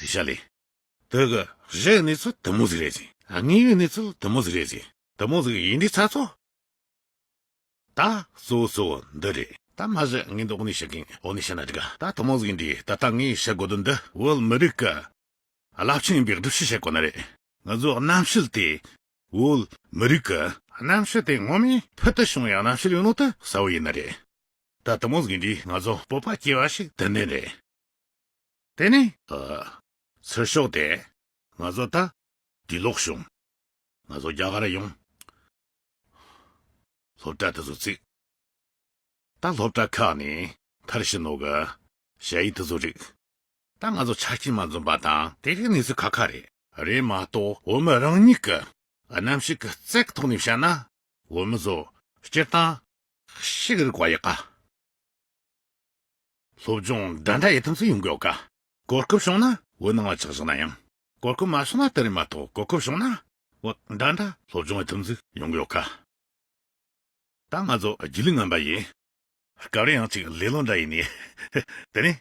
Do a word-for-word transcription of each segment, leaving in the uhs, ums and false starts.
ཟིག་བཤད་ལེ། དེ་གི་གཞི་གནས་ཚུལ་དེ་མོ་ཟིག་རེད་ཟེར། དངོས་ཡོད་གནས་ཚུལ་དེ་མོ་ཟིག་རེད་ཟེར། དེ་མོ་ཟིག་ཡིན་དུས་ཚ་ཚོ། ད་གཙོ་བོ་གཙོ་བོ་འདི་རེད། ད་མ་གཞི་ངས་འདི་འོག་ནས་བཤད་གིན། འོག་ནས་བཤད་ན་འགྲིག་ག། ད་དེ་མོ་ཟིག་ཡིན་དུས་ད་ལྟ་ངས་བཤད་དགོས་དོན་འདི་བོད་མི་རིགས་གི་རླབས་ཆེན་ཡིན་པའི་སྒྲུབ་བྱེད་བཤད་དགོས་ནི་རེད། ང་ཚོ་རྣམ་དཔྱོད་དེ་བོད་མི་རིགས་ཀྱི་རྣམ་དཔྱོད་དེ་ངོ་མས་ཕུལ་དུ་བྱུང་བའི་རྣམ་དཔྱོད་ཡིན་ནོ་དེ་གསལ་བོ་ཡིན་ནི་རེད། ད་དེ་མོ་ཟིག་ཡིན་དུས་ང་ཚོ་སྤོབས་པ་སྐྱེ་བ་ཞིག་ཏན་ཏན་རེད། དེ་ནས་ཨ། ཚུར་ཕྱོགས་ཏེ། ང་ཚོ་ད་དུས་ལོག་བྱུང་། ང་ཚོ་རྒྱ་གར་ཡོང་། སློབ་གྲྭ་དེ་ཚོ་བརྩིགས། ད་སློབ་གྲྭ་ཁག་ནས་མཐར་ཕྱིན་ནོ་གི་ཞ་ཡི་དེ་ཚོ་རིག། ད་ང་ཚོ་ཆ་རྐྱེན་མ་འཛོམས་པ་དང་དེ་རིགས་གནས་ཚུལ་ཁ་ཁ་རེད། རེད་མ་གཏོགས་བོད་མི་རང་ཉིད་ཀྱི་རྣམ་དཔྱོད་ཀྱི་རྩལ་གྱི་ཐོག་ནས་བཤད་ན། བོད་མི་ཚོ་སྤྱིར་བཏང་ཞེ་གི་རིག་པ་ཡག་ག། སློབ་སྦྱོང་འདྲ་འདྲ་ཡེད་ཐུབ་ཚུལ་ཡོང་གི་ཡོད་ཀ། གོ་སྐབས་བྱུང་ན་བོད་ནང་ལ་ཆགས་བཞག་ན་ཡང་། གོ་སྐབས་མ་བྱུང་ན་དེ་རེད་མ་གཏོགས། གོ་སྐབས་བྱུང་ན་བོད་འདྲ་འདྲ་སློབ་སྦྱོང་ཡེད་ཐུབ་ཚུལ་ཡོང་གི་ཡོད་ཀ། ད་ང་ཚོ་རྒྱུན་ལས་ངན་པ་ཡིན། སྐབས་རེ་ཡང་ཅིག་ལེ་ལོ་འདྲ་ཡིན་ནི། དེ་ནས་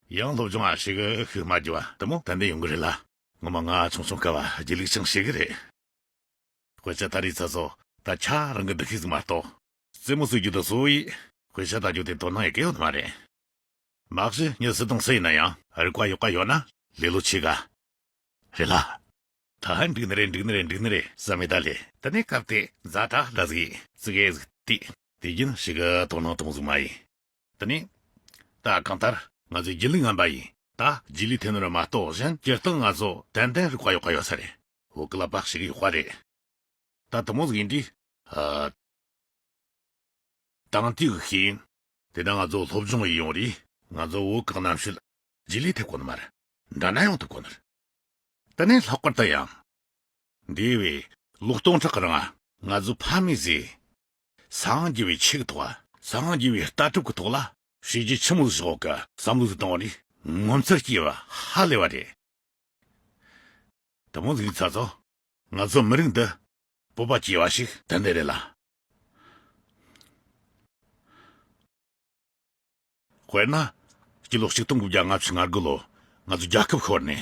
ཡང་སློབ་སྦྱོང་ཨ་ཞེ་གི་ཤུགས་མ་རྒྱུ་བ་དེ་མོ་ཏན་ཏན་ཡོང་གི་རེད་ལ། ངོ་མ་ང་ཆུང་ཆུང་སྐབས་བ་སྒྱིད་ལུག་ཅང་ཞེ་གི་རེད། དཔེ་ཆ་ལྟ་རིས་ཚ་ཚོ་ད་ཆ་རང་གི་འདུ་ཤེས་ཟིག་མ་གཏོགས། རྩེད་མོ་རྩེ་རྒྱུ་དང་བཟོ་བའི་དཔེ་ཆ་ལྟ་རྒྱུ་དེ་དོ་སྣང་ཡེད་གི་ཡོད་ནི་མ་རེད། མ་གཞི་མྱི་སུ་དང་སུ་ཡིན་ན་ཡང་རིག་པ་ཡག་པ་ཡོད་ན་ལེ་ལོ་ཆེ་ག། རེད་ལ། ད་འགྲིག་ནི་རེད། འགྲིག་ནི་རེད། འགྲིག་ནི་རེད་བསམ་མེད་ད་ལེ། དེ་ནས་སྐབས་དེ་ཛ་དྲག་འདྲ་ཟིག་ཙི་གེ་ཟིག་བལྟས། དེ་རྒྱུན་ཞེ་གི་དོ་སྣང་གཏོང་ཟིག་མ་ཡིན། དེ་ནས་ད་གང་ལྟར་ང་ཚོ་རྒྱུན་ལས་ངན་པ་ཡིན། ད་རྗེས་ལུས་ཐེབས་ནི་རེད་མ་གཏོགས་གཞན་སྤྱིར་བཏང་ང་ཚོ་ཏན་ཏན་རིག་པ་ཡག་པ་ཡོད་ས་རེད། བོད་ཀྱི་ཀླད་པ་ཞེ་གི་ཡག་པ་རེད། ད་དེ་མོ་ཟིག་ཡིན་དུས། ཨ། དེང་དུས་ཀྱི་ཤེས་ཡོན་དེ་ད་ང་ཚོ་སློབ་སྦྱོང་ཡེད་ཡོང་རེད། ང་ཚོ་བོད་ཀྱི་རྣམ་དཔྱོད་རྗེས་ལུས་ཐེབས་གོ་ནི་མ་རེད། འགྲན་ན་ཡང་ཐུབ་གོ་ནི་རེད། དེ་ནས་ལྷག་པར་དུ་ཡང་། འདས་པའི་ལོ་སྟོང་ཕྲག་གི་རིང་ང་ཚོ་ཕ་མེས་ཚོས་སངས་རྒྱས་པའི་ཆོས་ཀྱི་ཐོག། སངས་རྒྱས་པའི་ལྟ་གྲུབ་ཀྱི་ཐོག་ལ་བྱས་རྗེས་ཆི་མོ་ཟིག་བཞག་གི་བསམ་བློ་ཟིག་བཏང་བ་རེད། ངོ་མཚར་སྐྱེས་པ་ཧ་ལས་པ་རེད། དེ་མོ་ཟིག་ཡིན་ཚ་ཚོ། ང་ཚོ་མི་རིགས་འདི་སྤོབས་པ་སྐྱེ་བ་ཞིག་ཏན་ཏན་རེད་ལ། དཔེར་ན། སྤྱི་ལོ་གཅིག་སྟོང་དགུ་བརྒྱ་ལྔ་བཅུ་ང་དགུ་ལོ་ང་ཚོ་རྒྱལ་ཁབ་ཤོར་ནས།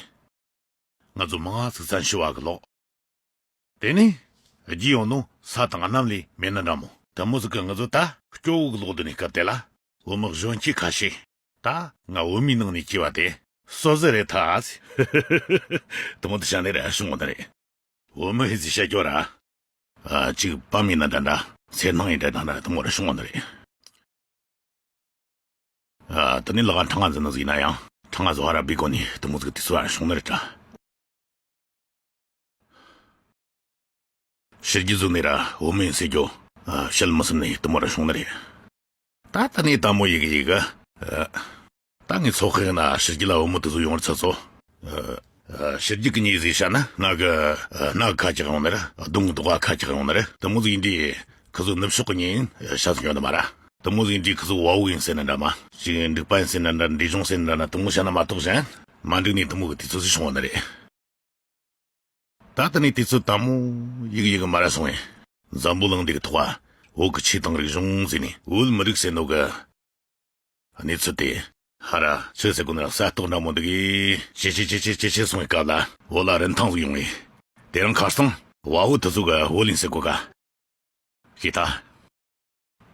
ང་ཚོ་མང་ང་ཟིག་བཙན་བྱོལ་བ་གི་ལོག། དེ་ནས་རྒྱུས་ཡོང་ནོ་ས་དང་གནམ་ལས་མེད་ནི་འདྲ་མོ། དེ་མོ་ཟིག་གི་ང་ཚོ་ད་སྐྱོ་བོ་གི་ལོག་སྡོད་ནས་སྐབས་དེ་ལ། བོད་མི་གཞོན་སྐྱེས་ཁ་ཤས། ད་ང་བོད་མིའི་ནང་ནས་སྐྱེས་པ་དེ་སོ་ཟེར་རེད་ཐ་ཟེར། དེ་མོ་དེ་བྱ་ནས་ར་བྱུང་བ་ནི་རེད། བོད་མི་ཧི་ཟིག་བཤད་རྒྱུ་ར། ཨ། ཅིག་པ་མིན་ན་འདྲ་འདྲ་སེར་སྣང་ཡིན་འདྲ་འདྲ་འདྲ་དེ་མོ་ར་བྱུང་བ་ནི་རེད། ཨ། དེ་ནས་ལག་ཁ་འཕྲང་ང་འཛིན་ནི་ཟིག་ཡིན་ན་ཡང་འཕྲང་ང་བཟོ་བ་ར་བི་གོ་ནི་དེ་མོ་ཟིག་དུས་ཚོད་ར་བྱུང་ནི་རེད་དྲ། ཕྱི་རྒྱལ་ཟིག་ནས་ར་བོད་མི་ཡིན་ཟེར་རྒྱུ། ཨ། བཤད་མི་སྲིད་ནི་དེ་མོ་ར་བྱུང་ནི་རེད། ད་ད་ནི་དལ་མོ་ཡི་གི་ཡི་གི། ཨ། ད་ངས་ཚོད་དཔག་ན་ཕྱི་རྒྱལ་ལ་བུ་མོ་དེ་ཚོ་ཡོང་ར་ཚ་ཚོ། ཨ། ཨ། ཕྱི་རྒྱལ་གི་མྱི་ཟིག་བཤད་ན་སྣ་གི། ཨ། སྣ་གི་ཁ་གྱེས་ཡོང་ནི་ར། གདོང་གི་མདོག་ག་ཁ་གྱེས་ཡོང་ནི་ར། དེ་མོ་ཟིག་ཡིན་དུས་ཁི་ཚོ་ནུབ་ཕྱོགས་གི་མྱི་ཡིན་བཤད་ས་ཡོད་ནི་མ་ར། དེ་མོ་ཟིག་ཡིན་དུས་ཁི་ཚོ་བ་བོ་ཡིན་ཟེར་ན་འདྲ་མ། ཅིག་འབྲུག་པ་ཡིན་ཟེར་ན་འདྲ། འབྲས་ལྗོངས་ཟེར་ན་འདྲ་ན་དེ་མོ་བཤད་ན་མ་གཏོགས་གཞན་མ་འགྲིག་ནི་དེ་མོ་གི་དུས་ཚོད་ཟིག་བྱུང་བ་ནི་རེད། ད་ལྟ་ནས་དུས་ཚོད་དལ་མོ་ཡི་གི་ཡི་གི་མ་ར་སོང་བས། འཛམ་བུ་གླིང་འདི་གི་ཐོག་བོད་ཀྱི་ཆོས་དང་རིག་གཞུང་ཟེར་ནས་བོད་མི་རིགས་ཟེར་ནོ་གི་གནས་ཚུལ་དེ་ཧ་ར་ཆི་ཟེར་གོ་ནི་ར་གསལ་རྟོགས་འདྲ་མོ་འདུག་གི། ཇེ་ཆེ་ཇེ་ཆེ་ཇེ་ཆེ་སོང་བའི་སྐབས་ལ་བོད་ལ་རིན་ཐང་ཟིག་ཡོང་བས། དེ་རིང་ཁ་སང་བ་བོ་དེ་ཚོ་གི་བོད་ཡིན་ཟེར་གོ་ག། ཤེས་ཐལ།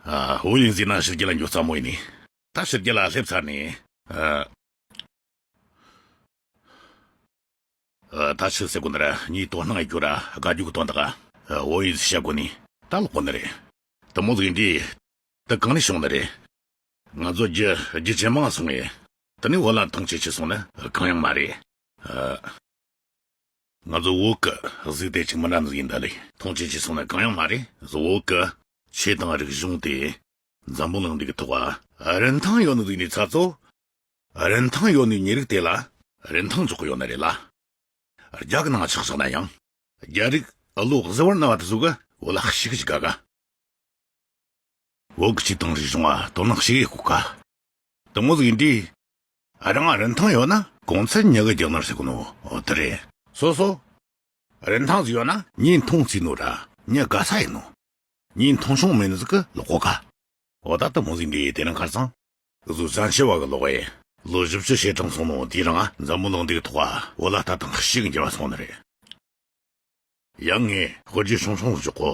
ཨ། བོད་ཡིན་ཟེར་ན་ཕྱི་རྒྱལ་ལ་འགྱོ་སླ་མོ་ཡིན་ནི། ད་ཕྱི་རྒྱལ་ལ་སླེབས་ཚར་ནས། ཨ། ཨ། ད་ཆི་ཟེར་གོ་ནི་ར། ངས་དོ་སྣང་ཡེད་རྒྱུ་ར་དགའ་རྒྱུ་གི་དོན་དག་ག། ཨ། བོད་ཡིག་བཤད་གོ་ནི་ད་ལོག་གོ་ནི་རེད། དེ་མོ་ཟིག་ཡིན་དུས་ད་གང་ནས་བྱུང་ནི་རེད། ང་ཚོ་རྒྱུ་རྒྱུ་ཇེ་མང་སོང་ངས། དེ་ནས་བོད་ལ་མཐོང་ཆེན་ཆེ་སོང་ནི་གང་ཡང་མ་རེད། ཨ། ང་ཚོ་བོད་གི་གཟུགས་དེ་ཅིག་མི་འདྲ་ཟིག་ཡིན་ད་ལེ། མཐོང་ཆེན་ཆེ་སོང་ནི་གང་ཡང་མ་རེད། བོད་གི་ཆོས་དང་རིག་གཞུང་དེ་འཛམ་བུ་གླིང་འདི་གི་ཐོག་ག་རིན་ཐང་ཡོད་ནི་ཟིག་ནས་ཚ་ཚོ། རིན་ཐང་ཡོད་ནི་མྱི་རིགས་དེ་ལ་རིན་ཐང་འཇོག་གི་ཡོད་ནི་རེད་ལ། རྒྱ་གི་ནང་ཆགས་བཞག་ན་ཡང་རྒྱ་རིགས་ཨ་ལོ་གཟུ་བོར་ན་བ་དེ་ཚོ་གི་བོད་ལ་ཞེ་གི་དགའ་ག། བོད་ཀྱི་ཆོས་དང་རིག་གཞུང་ང་དོ་སྣང་ཞེ་གི་ཡེད་གོ་ག། དེ་མོ་ཟིག་ཡིན་དུས། རང་ང་རིན་ཐང་ཡོད་ན་གོང་ཚད་མྱི་གིས་རྒྱག་ནི་རེད་ཟེར་གོ་ནོ། འོ་དེ་རེད། སོ་སོ། རིན་ཐང་ཟིག་ཡོད་ན་མྱིས་མཐོང་བརྩིས་ནོ་ར་མྱི་དགའ་ས་ཡིན་ནོ། མྱིས་མཐོང་ཆུང་མེད་ནི་ཟིག་གི་ལོག་གོ་ག། འོ་ད་དེ་མོ་ཟིག་འདི་དེ་རིང་ཁ་སང་གཟུགས་བཙན་བྱོལ་བ་གི་ལོག་ཡེ། ལོ་བཞི་བཅུ་ཞེ་གྲངས་སོང་ནོ་དེའི་རིང་ང་འཛམ་བུ་གླིང་འདིའི་ཐོག་བོད་ལ་ལྟ་སྟངས་ཤིག་འགྱུར་བ་སོང་ནི་རེད། ཡང་ངས་དཔེ་ཆ་ཆུང་ཆུང་ལ་འཇོག་གོ།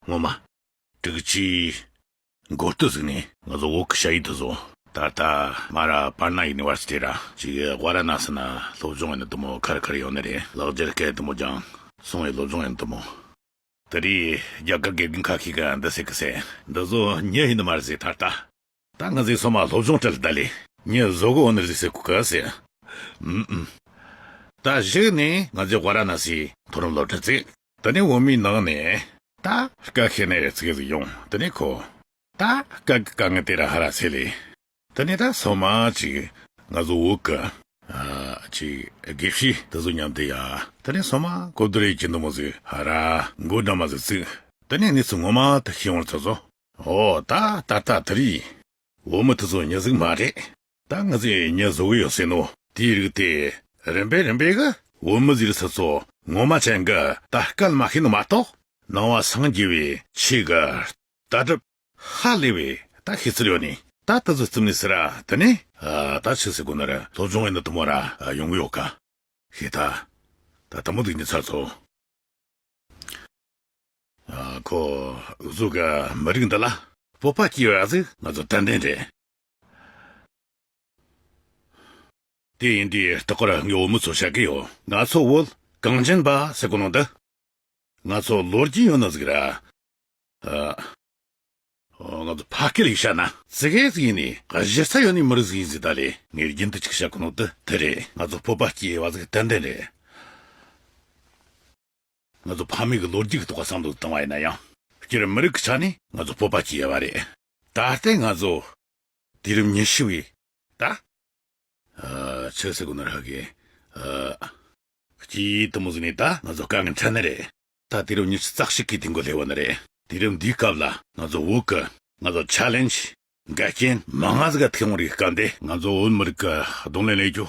ངོ་མ། དྲུག་ཅུའི་འགོ་སྟོད་ཟིག་ནས་ང་ཚོ་བོད་གི་ཞ་ཡི་དེ་ཚོ། ད་ལྟ་མ་ར་པར་ན་ཡུ་ནི་ཝར་སི་ཊི་ར་ཅིག་ཝཱ་ར་ཎ་སི་ན་སློབ་སྦྱོང་ཡིན་ནི་དེ་མོ་ཁར་ཁར་ཡོང་ནི་རེད། ལག་འཁྱེར་སྐད་དེ་མོ་ཀྱང་སོང་བའི་སློབ་སྦྱོང་ཡིན་ནི་དེ་མོ། དེ་རིང་རྒྱ་གར་དགེ་རྒན་ཁ་ཤས་ཀྱིས་འདི་ཟེར་གི་ཟེར། འདི་ཚོ་མྱི་ཡིན་ནི་མ་རེད་ཟེར། ད་ལྟ། ད་ང་ཚོས་སོ་མ་སློབ་སྦྱོང་སྤྲད་ད་ལས་མྱི་བཟོ་གི་ཡོད་ནི་རེད་ཟེར་གོ་གི་ཟེར། ཨུམ་ཨུམ། ད་གཞུག་ནས་ང་ཚོས་ཝཱ་ར་ཎ་སིའི་མཐོ་རིམ་སློབ་གྲྭ་བཙུགས། དེ་ནས་བོད་མིའི་ནང་ནས་ད་སྐད་ཤེས་ནི་རེ་ཙིག་ཟིག་ཡོང་། དེ་ནས་ཁོ་ད་སྐད་གི་དཀའ་ངལ་དེ་ར་ཧ་ར་སེལ་ལེ། དེ་ནས་ད་སོ་མ་ཅིག་ང་ཚོ་བོད་གི་ཨ་ཅིག་དགེ་བཤེས་དེ་ཚོ་མཉམ་དུ་ཡ། དེ་ནས་སོ་མ་གོ་བསྡུར་ཡེད་རྒྱུ་འདི་མོ་ཟིག་ཧ་ར་མགོ་འདྲ་མ་ཟིག་བཙུགས། དེ་ནས་གནས་ཚུལ་ངོ་མ་དེ་ཤེས་ཡོང་ཚར་སོང་། ཨོ་ད་ད་ལྟ་དེ་རིང་བོད་མི་དེ་ཚོ་མྱི་ཟིག་མ་རེད། ད་ང་ཚོས་མྱི་བཟོ་གི་ཡོད་ཟེར་ནོ་དེའི་རིགས་དེ་རིམ་པས་རིམ་པས་གི་བོད་མི་ཟེར་ས་ཚོ་ངོ་མ་ཅན་གི་ད་སྐད་མ་ཤེས་ནི་མ་གཏོགས། ནང་བ་སངས་རྒྱས་པའི་ཆོས་གི་ལྟ་གྲུབ་ཧ་ལས་པའི་ད་ཤེས་ཚུལ་ཡོད་ནི། ད་དེ་ཚོ་རྩིབ་ནས་ཟེར་ར། དེ་ནས་ཨ་ད་ཆི་ཟེར་གོ་ནི་རེད། སློབ་སྦྱོང་ཡིན་ནི་དེ་མོ་ར་ཡོང་གི་ཡོད་ཀ། ཤེས་ད། ད་དེ་མོ་ཟིག་ནི་ཚར་སོང་། ཨ་ཁོ་འུ་ཚོ་གི་མི་རིགས་འདི་ལ་སྤོབས་པ་སྐྱེ་བ་ཟིག་ང་ཚོ་ཏན་ཏན་རེད། དེ་ཡིན་དུས་ལྟ་སྐོར་ངས་བོད་མི་ཚོ་བཤད་གི་ཡོད། ང་ཚོ་བོད་གངས་ཅན་པ་ཟེར་གོ་ནོ་འདི། ང་ཚོ་ལོ་རྒྱུས་ཡོད་ནི་ཟིག་ར། ཨ། ཨོ། ང་ཚོ་ཕ་སྐད་ལ་བཤད་ན་ཙི་གེ་ཟིག་ཡིན་ནི་གཞི་རྩ་ཡོད་ནི་མི་རིགས་ཟིག་ཡིན་ཟིག་ད་ལས་ངས་རྒྱུན་དུ་ཅིག་བཤད་གོ་ནོ་དེ་དེ་རེད། ང་ཚོ་སྤོབས་པ་སྐྱེ་བ་ཟིག་ཏན་ཏན་རེད། ང་ཚོ་ཕ་མེས་ཀྱི་ལོ་རྒྱུས་ཀྱི་ཐོག་བསམ་བློ་བཏང་བ་ཡིན་ན་ཡང་། སྤྱིར་མི་རིགས་ཀྱི་ཆ་ནས་ང་ཚོ་སྤོབས་པ་སྐྱེ་ཡ་བ་རེད། ད་ལྟའི་ང་ཚོ་དུས་རབས་ཉི་ཤུ་བའི་ད། ཨ། ཆི་ཟེར་གོ་ནི་ར་གི། ཨ། སྐྱེས་དེ་མོ་ཟིག་ནས་ད་ང་ཚོ་དཀའ་ངལ་འཕྲད་ནི་རེད། ད་དུས་རབས་ཉི་ཤུ་རྩ་གཅིག་གི་དུས་འགོ་སླེབས་བ་ནི་རེད། དུས་རབས་འདིའི་སྐབས་ལ་ང་ཚོ་བོད་ཀྱི་ང་ཚོ་ཆེ་ལེན་ཇི་འགལ་རྐྱེན་མང་ང་ཟིག་ག་ཐུག་ཡོང་རིགས་སྐབས་འདི་ང་ཚོ་བོད་མི་རིགས་ཀྱི་གདོང་ལེན་ལས་རྒྱུ་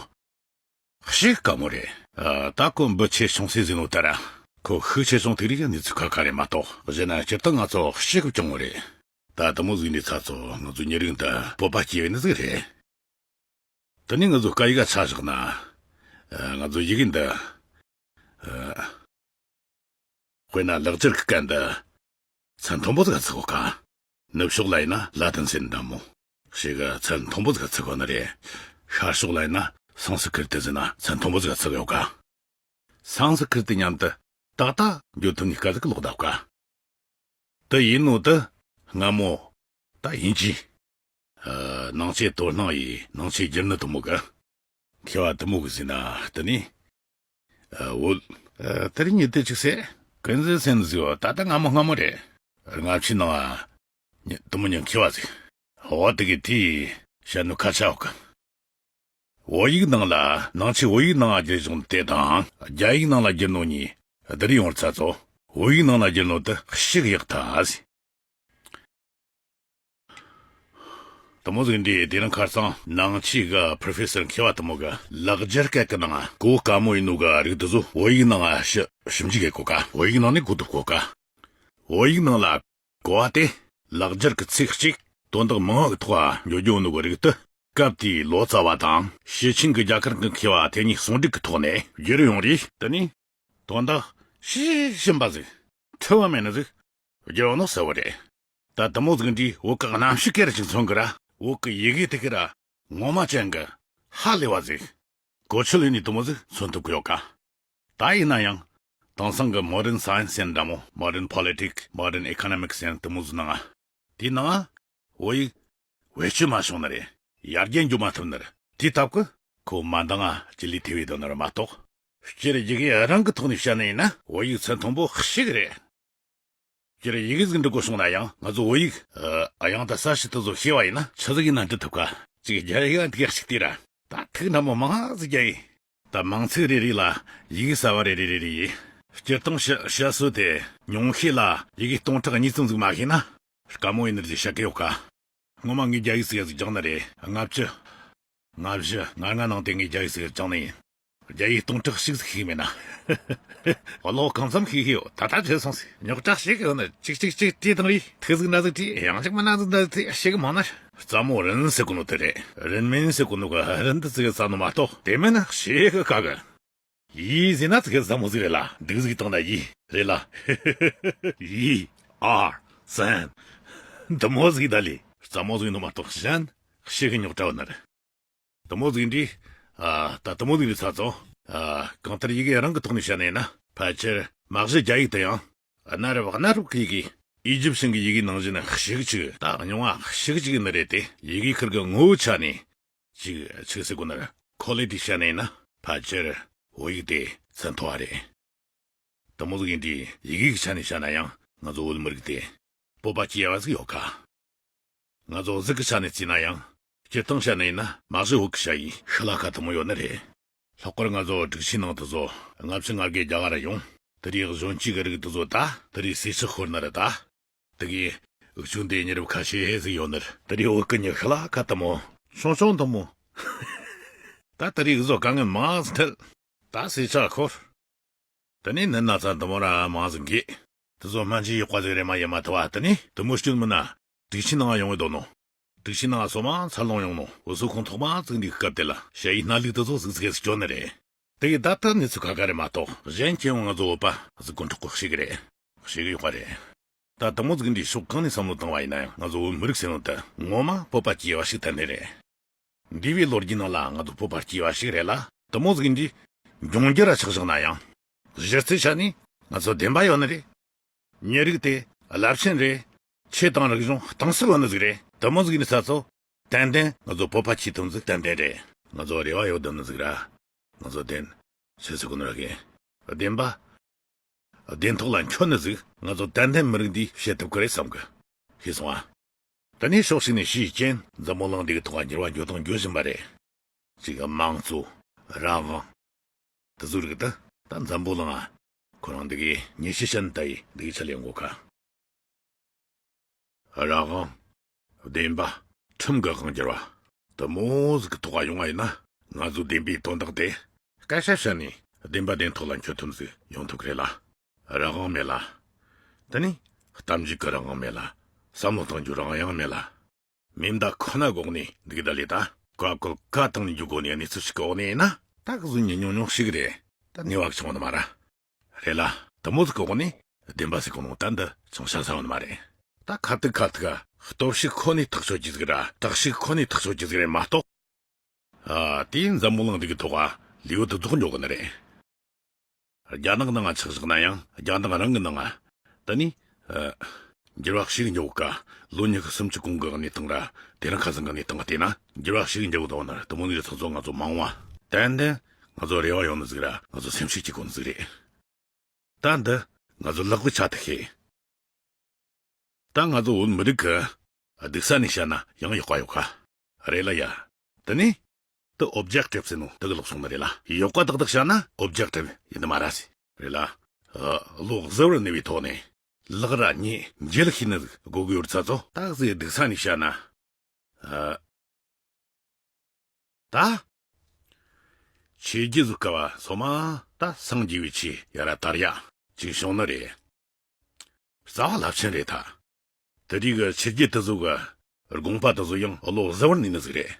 ཞིག་དཀའ་མོ་རེད། ཨ། ད་ཁོ་འབུ་ཆེ་ཆུང་སྲིད་ཟིན་ནོ་ད་ར་ཁོ་ཤུགས་ཆེ་ཆུང་ཐུག་རིགས་གནས་ཚུལ་ཁ་ཁ་རེད་མ་གཏོགས། གཞན་ན་སྤྱིར་བཏང་ང་ཚོ་ཞིག་གི་བྱུང་བ་རེད། ད་དེ་མོ་ཟིག་ནས་ཚ་ཚོ་ང་ཚོ་མྱི་རིགས་འདི་སྤོབས་པ་སྐྱེ་བའི་ནི་ཟིག་རེད། དེ་ནས་ང་ཚོ་སྐད་ཡིག་ག་ཆ་བཞག་ན། ཨ། ང་ཚོ་ཡི་གེ་འདི། ཨ། དཔེར་ན་ལེགས་སྦྱར་གི་སྐད་འདི་ཚད་མཐོན་པོ་ཟིག་ག་ཚུད་གོ་ཀ། ནུབ་ཕྱོགས་ལ་ཡིན་ན་ལ་ཏིན་ཟེར་འདྲ་མོ་ཞིག་ག་ཚད་མཐོན་པོ་ཟིག་ག་ཚུད་གོ་ནི་རེད། ཤར་ཕྱོགས་ལ་ཡིན་ན་སང་སི་ཀྲིཏ་ཟེར་ན་ཚད་མཐོན་པོ་ཟིག་ག་ཚུད་ཡོད་ཀ། སང་སི་ཀྲིཏ་དེ་མཉམ་དུ་ཏག་ཏག་འགྱོ་ཐུབ་ནི་སྐད་ཟིག་གི་ལོག་བསྡད་ཀ། དེ་ཡིན་ནོ་དེ་སྔ་མོ་ད་དབྱིན་ཇི། ཨ། ནང་ཆོས་དོ་སྣང་ཡིས་ནང་ཆོས་བསྒྱུར་ནི་དེ་མོ་གི། མཁས་པ་དེ་མོ་གི་ཟིན་ན་དེ་ནི། ཨ། བོད། ཨ། དེ་རིང་ཉིན་དེ་ཅིག་སེ་ཀུན་གཟིགས་སེ་ནི་ཟིག་ད་ལྟ་སྔ་མོ་སྔ་མོ་རེད། སྔ་ཕྱི་ནང་ང་དེ་མོ་ཉིན་མཁས་པ་ཟིག་འོ་དེ་གི་དེས་བཤད་ནོ་ཁ་ཆ་འོག་གི། བོད་ཡིག་ནང་ལ་ནང་ཆོས་བོད་ཡིག་ནང་ང་བསྒྱུར་བྱུང་དེ་དང་རྒྱ་ཡིག་ནང་ལ་བསྒྱུར་ནོ་གཉིས་བསྡུར་ཡོང་བར་ཚ་ཚོ། བོད་ཡིག་ནང་ལ་བསྒྱུར་ནོ་དེ་ཞིག་ཡག་ཐལ། དེ་མོ་ཟིག་འདི་དེ་རིང་ཁ་སང་ནང་ཆོས་གི་པྲོ་ཕེ་སར་མཁས་པ་དེ་མོ་གི་ལེགས་སྦྱར་སྐད་གི་ནང་གོ་དཀའ་མོ་ཡིན་ནོ་གི་རིགས་དེ་ཚོ་བོད་ཡིག་ནང་ང་ཞིབ་ཞིབ་འཇུག་ཡེད་གོ་ཀ། བོད་ཡིག་ནང་ནས་གོ་ཐུབ་གོ་ཀ། བོད་ཡིག་ནང་ལ་གོ་བ་དེ་ལེགས་སྦྱར་གི་ཚིག་གཅིག་དོན་དག་མང་བ་གི་ཐོག་འགྱོ་རྒྱུ་ནོ་གི་རིགས་དེ། སྐབས་དེའི་ལོ་ཙཱ་བ་དང་ཞེ་ཆེན་གྱི་རྒྱ་གར་གྱི་མཁས་པ་དེ་གཉིས་ཟུང་འབྲེལ་གྱི་ཐོག་ནས་བསྒྱུར་ཡོང་རེད། དེ་ནས་དོན་དག་ཞེ་ཞིམ་པ་ཟིག་འཁྲུལ་བ་མེད་ནི་ཟིག་བསྒྱུར་ཡོང་ནོ་གསལ་བོ་རེད། ད་དེ་མོ་ཟིག་འདིས་བོད་ཀྱི་གནའ་ཤུལ་སྐད་ར་ཅིག་མཚོན་གི་ར། བོད་ཀྱི་ཡི་གེ་དེ་གི་ར་ངོ་མ་ཅན་གི་ཧ་ལས་པ་ཟིག་གོ་ཆོད་ལས་ནི་དེ་མོ་ཟིག་མཚོན་ཐུབ་གི་ཡོད་ཀ། ད་ཡིན་ན་ཡང་དེང་སང་གི་མོ་ཌན་སའེན་སི་ཟེར་འདྲ་མོ། མོ་ཌན་པོ་ལི་ཊིག་སི། མོ་ཌན་ཨི་ཀོ་ནོ་མིག་སི་ཟེར་དེ་མོ་ཟིག་ནང་ང་། དེའི་ནང་ང་བོད་ཡིག་བེད་སྤྱོད་མ་བྱུང་ནི་རེད། ཡར་རྒྱས་འགྱོ་མ་ཐུབ་ནི་རེད། དེའི་སྟབས་ཀྱིས་ཁོ་མ་འདང་ང་ཅི་ལས་ཐེ་བའི་དོན་ནི་རེད་མ་གཏོགས། སྤྱིར་ཡི་གེ་རང་གི་ཐོག་ནས་བཤད་ནི་ཡིན་ན་བོད་ཡིག་ཚད་མཐོན་པོ་ཞིག་རེད། སྤྱིར་ཡི་གེ་ཟིག་འབྲི་དགོས་བྱུང་ན་ཡང་ང་ཚོ་བོད་ཡིག་ཨ། དབྱངས་དང་གསལ་བྱེད་དེ་ཚོ་ཤེས་པ་ཡིན་ན་ཆི་ཟིག་ཡིན་ན་འབྲི་ཐུབ་ཀ། ཅིག་རྒྱ་ཡིག་ཨ་འདི་ག་ཞིག་དེ་ར། ད་ཐིག་འདྲ་མོ་མང་ཟིག་རྒྱ་ཡིག་ད་མིང་ཚིག་རེ་རེ་ལ་ཡི་གེ་གསར་བ་རེ་རེ་རེ་རེ་ཡིན། སྤྱིར་བཏང་བཤད་བཤད་སྲོལ་དེ་ཉུང་ཤས་ལ་ཡི་གེ་སྟོང་ཕྲག་གཉིས་ཙམ་ཟིག་མ་ཤེས་ན་དཀའ་མོ་ཡིན་ནི་རེད་བཤད་གི་ཡོད་ཀ། སྔོན་མ་ངས་རྒྱ་ཡིག་ཟིག་ཟིག་སྦྱངས་ནི་རེད། ལྔ་བཅུ། ལྔ་བཞི་ལྔ་ལྔ་ནང་དེ་ངས་རྒྱ་ཡིག་ཟིག་སྦྱངས་ནི་ཡིན། རྒྱ་ཡིག་སྟོང་ཕྲག་གཅིག་ཟིག་ཤེས་མེད་ན། བློ་གང་འཚམ་ཤེས་ཤེས་ཡོད། ད་ལྟ་བརྗེད་སོང་ཟིག་རྙོག་དྲ་ཞིག་ཡོད་ན་གཅིག་གཅིག་གཅིག་བྲིས་བཏང་རེད། ཐིག་ཟིག་སྣ་ཟིག་བྲིས། ཡང་གཅིག་མ་སྣ་ཟིག་སྣ་ཟིག་བྲིས། ཤེས་གི་མང་ན། རྩ་མོ་རིན་ཟེར་གོ་ནོ་དེ་རེད། རིན་མེད་ཟེར་གོ་ནོ་གི་རིན་དེ་ཙི་གེ་རྩ་ནོ་མ་གཏོགས། དེ་མིན་ན་ཞེ་གི་དཀའ་གི། ཡི་ཟེར་ན་ཙི་གེ་ཟབ་མོ་ཟིག་རེད་ལ། འདུག་ཟིག་བཏང་ན་ཡི་རེད་ལ། ཡི་ཨར་ཟན། འདི་མོ་ཟིག་ད་ལི། རྩ་མོ་ཟིག་ནོ་མ་གཏོགས་གཞན་ཞེ་གི་རྙོག་དྲ་བ་ནི་རེད། དེ་མོ་ཟིག་འདྲི། ཨ། ད་དེ་མོ་ཟིག་རེད་ཚ་ཚོ། ཨ། གང་ལྟར་ཡི་གེ་རང་གི་ཐོག་ནས་བཤད་ནས་ན། ཕལ་ཆེར་མ་གཞི་རྒྱ་ཡིག་དེ་ཡང་གནའ་རབས་གནའ་རབས་ཀྱི་ཡི་གེ། ཨི་ཇིབ་ཤན་གྱི་ཡི་གེ་ནང་བཞིན་ཞེ་གི་ཅིག་ད་རྙིང་བ་ཞེ་གི་ཅིག་ནི་རེད་དེ། ཡི་གེ་ཁུར་གི་ངོ་བོའི་ཆ་ནས་ཅིག་ཆི་ཟེར་གོ་ནི་རེད། ཁོ་ལི་ཊི་བཤད་ནས་ན་ཕལ་ཆེར་བོད་ཡིག་དེ་ཚད་མཐོ་བ་རེད། དེ་མོ་ཟིག་ཡིན་དུས་ཡི་གེ་གི་ཆ་ནས་བཤད་ན་ཡང་ང་ཚོ་བོད་མི་རིགས་དེ་སྤོབས་པ་སྐྱེ་བ་ཟིག་ཡོད་ཁ། ང་ཚོ་གཟུགས་ཀྱི་ཆ་ནས་བརྩིས་ན་ཡང་། སྤྱིར་བཏང་བཤད་ནི་ཡིན་ན་མ་གཞི་བོད་ཀྱི་ཞ་ཡི་ཤི་ལ་ཁ་དེ་མོ་ཡོད་ནི་རེད། ལྷག་པར་ང་ཚོ་སྒྲིག་ཆས་ནང་དུ་ཚོ་ལྔ་བཅུ་ང་དགུའི་རྒྱ་གར་ར་ཡོང་། དེ་རིགས་གཞོན་སྐྱེས་ཀྱི་རིགས་དེ་ཚོ་ད་དེ་རིགས་ཟས་ཆག་ཤོར་ནི་རེད་ད། དེ་གི་འུ་ཆོ་འདི་མྱི་རབས་ཁ་ཤས་ཟིག་ཡོད་ནི་རེད། དེ་རིགས་བོད་ཀྱི་མྱི་ཤི་ལ་ཁ་དེ་མོ་ཆུང་ཆུང་དེ་མོ། ད་དེ་རིགས་བཟོ་དཀའ་ངལ་མང་ཟིག་འཕྲད། ད་ཟས་ཆག་ཤོར། དེ་ནས་ནད་ན་ཚ་འདི་མོ་ར་མང་ཟིག་འགོས། དེ་ཚོ་སྨན་བཅོས་ཡག་པ་ཟིག་རེད་མ་ཡེ་མ་ཐུབ་བ། དེ་ནས་དེ་མོ་སྐྱོན་མིན་ན་སྒྲིག་ཆས་ནང་ཡོང་བའི་དོ་ནོ། སྒྲིག་ཆས་ནང་སོ་མ་འཚར་ལོངས་ཡོང་ནོ། འུ་ཚོ་ཁོང་ཐོག་མ་བཙུགས་འདིའི་སྐབས་དེ་ལ་ཞ་ཡི་སྣ་ལུག་དེ་ཚོ་ཟིག་ཟིག་སྐྱོན་ནི་རེད། དེ་གི་ད་ལྟ་གནས་ཚུལ་ཁ་ཁ་རེད་མ་གཏོགས། གཞན་ཁྱེད་ཡོང་ང་ཚོ་བོད་པ་ཟིག་དཀོན་མཆོག་གིས་ཤེས་གི་རེད། ཤེས་གི་ཡོད་པ་རེད། ད་དེ་མོ་ཟིག་འདིའི་ཕྱོགས་གང་ནས་བསམ་བློ་བཏང་བ་ཡིན་ན་ཡང་ང་ཚོ་བོད་མི་རིགས་ཟེར་ནོ་དེ་ངོ་མ་སྤོབས་པ་སྐྱེ་བ་ཞིག་ཐོན་ནི་རེད། འདས་པའི་ལོ་རྒྱུས་ནང་ལ་ང་ཚོ་སྤོབས་པ་སྐྱེ་བ་ཞིག་རེད་ལ། དེ་མོ་ཟིག་འདི་འབྱུང་འགྱུར་ར་ཆགས་བཞག་ན་ཡང་། གཞི་རྩའི་ཆ་ནས་ང་ཚོ་བདེན་པ་ཡོད་ནི་རེད། མྱི་རིགས་དེ་རླབས་ཆེན་རེད། ཆོས་དང་རིག་གཞུང་གཏིང་ཟབ་ཡོད་ནི་ཟིག་རེད། དེ་མོ་ཟིག་ནི་ས་ཚོ། ཏན་ཏན་ང་ཚོ་སྤོབས་པ་སྐྱེ་ཐུབ་ནི་ཟིག་ཏན་ཏན་རེད། ང་ཚོ་རེ་བ་ཡོད་དམ་ནི་ཟིག་ར། ང་ཚོ་བདེན། ཆི་ཟེར་གོ་ནི་ར་གི། བདེན་པ། བདེན་ཐོག་ལ་འཁྱོལ་ནི་ཟིག་ང་ཚོ་ཏན་ཏན་མི་རིགས་འདིས་བྱེད་ཐུབ་ཀི་རེད་བསམ་གི། ཤེས་སོང་ཨ། དེ་ནས་ཕྱོགས་གཅིག་ནས་ཞུས་རྐྱེན་འཛམ་བུ་གླིང་འདི་གི་ཐོག་འགྱུར་བ་འགྱུར་སྟངས་འགྱུར་བཞིན་པ་རེད། གཅིག་གི་དམངས་གཙོ། རང་དབང་། དེ་ཚོའི་རིགས་དེ་ད་འཛམ་བུ་གླིང་ང་ཁོ་རང་འདི་གི་ཉེ་ཤུལ་ཅན་ལྟ་ཡི་འདི་གི་ཆ་ལས་འགོ་ཁ། རང་དབང་། བདེན་པ། ཁྲིམས་ཀྱི་དབང་སྒྱུར་བ། དེ་མོ་ཟིག་གི་ཐོག་ཡོང་བ་ཡིན་ན། ང་ཚོའི་བདེན་པའི་དོན་དག་དེ་སྐད་ཆ་བཤད་ནས་བདེན་པ་བདེན་ཐོག་ལ་འཁྱོལ་ཐུབ་ཟིག་ཡོང་ཐུབ་ཀི་རེད་ལ། རང་དབང་མེད་ལ། དེ་ནས་གཏམ་རྒྱུད་ཀྱི་རང་དབང་མེད་ལ། བསམ་བློ་གཏོང་རྒྱུའི་རང་དབང་མེད་ལ། མེ་མདའ་ཁོ་ན་གི་འོག་ནས་འདུག་ད་ལས་ད་ཀ་ཀོ་ཀ་བཏང་ནས་འཇུག་གོ་ནས་གནས་ཚུལ་ཞིག་གི་འོག་ནས་ཡིན་ན། ད་གི་གཟུགས་ཉིད་ཉུང་ཉུང་ཞིག་རེད། ད་ནུས་པ་གི་ཆུང་བ་ནི་མ་ར། རེད་ལ། དེ་མོ་ཟིག་གི་འོག་ནས་བདེན་པ་ཟིག་གོ་ནོ་ད་འདི་ཅུང་ཞན་ས་བ་ནི་མ་རེད། ད་ཁ་ཐུག་ཁ་ཐུག་ག་སྟོབས་ཤུགས་ཁོ་ནས་ཐག་ཆོད་རྒྱུ་ཟིག་ར། དྲག་ཤུགས་ཁོ་ནས་ཐག་ཆོད་རྒྱུ་ཟིག་རེད་མ་གཏོགས། ཨ། དེའི་འཛམ་བུ་གླིང་འདི་གི་ཐོག་ག་ལུས་པོ་དེ་རྫོགས་འགྱོ་གི་ནི་རེད། རྒྱ་ནག་ནང་ང་ཆགས་བཞག་ན་ཡང་རྒྱ་ནག་རང་གི་ནང་ང་། དེ་ནས། ཨ། འགྱུར་བ་ཞིག་འགྱོ་ག་ལོ་ཉི་ཤུ་སུམ་ཅུ་གོང་གི་གནས་སྟངས་ར་དེ་རིང་ཁ་སང་གི་གནས་སྟངས་བལྟས་ན་འགྱུར་བ་ཞིག་འགྱོ་གི་འདུག་ན། དེ་མོ་ནི་ཚོ་ཚོ་ང་ཚོ་མ་འོངས་བ་ཏན་ཏན་ང་ཚོ་རེ་བ་ཡོད་ནི་ཟིག་ར། ང་ཚོ་སེམས་ཤུགས་སྐྱེ་གོ་ནི་ཟིག་རེད། ད་འདི་ང་ཚོ་ལག་པའི་ཆ་དེ་ཤེས། ད་ང་ཚོ་བོད་མི་རིགས་ཀྱི་སྡུག་ས་ནས་བཤད་ན་ཡང་ཡག་པ་ཡོད་ཁ། རེད་ལ་ཡ། དེ་ནས་དེ་ཨོབ་ཇེག་ཊིབ་ཟེར་ནོ་དེ་གི་ལོག་སོང་ནི་རེད་ལ། ཡག་པ་ཏག་ཏག་བཤད་ན་ཨོབ་ཇེག་ཊིབ་ཡིན་ནི་མ་ར་ཟེ། རེད་ལ། ཨ། བློ་གཟུ་བོར་གནས་པའི་ཐོག་ནས་ལག་ར་ཉེས་འཇལ་ཤེས་ནི་ཟིག་དགོས་གི་ཡོད་ཚ་ཚོ། ད་གཟི་སྡུག་ས་ནས་བཤད་ན། ཨ། ད་ཆོས་བརྒྱུད་ཟིག་ག་བ་སོ་མ་ད་སངས་རྒྱས་པའི་ཆོས་ཡ་ར་དར་ཡ་ཅིག་བྱུང་ནི་རེད། རྩ་བ་རླབས་ཆེན་རེད་ད། དེ་དུས་གི་ཆོས་བརྒྱུད་དེ་ཚོ་གི་དགོངས་པ་དེ་ཚོ་ཡང་བློ་གཟུ་བོར་གནས་ནི་ཟིག་རེད།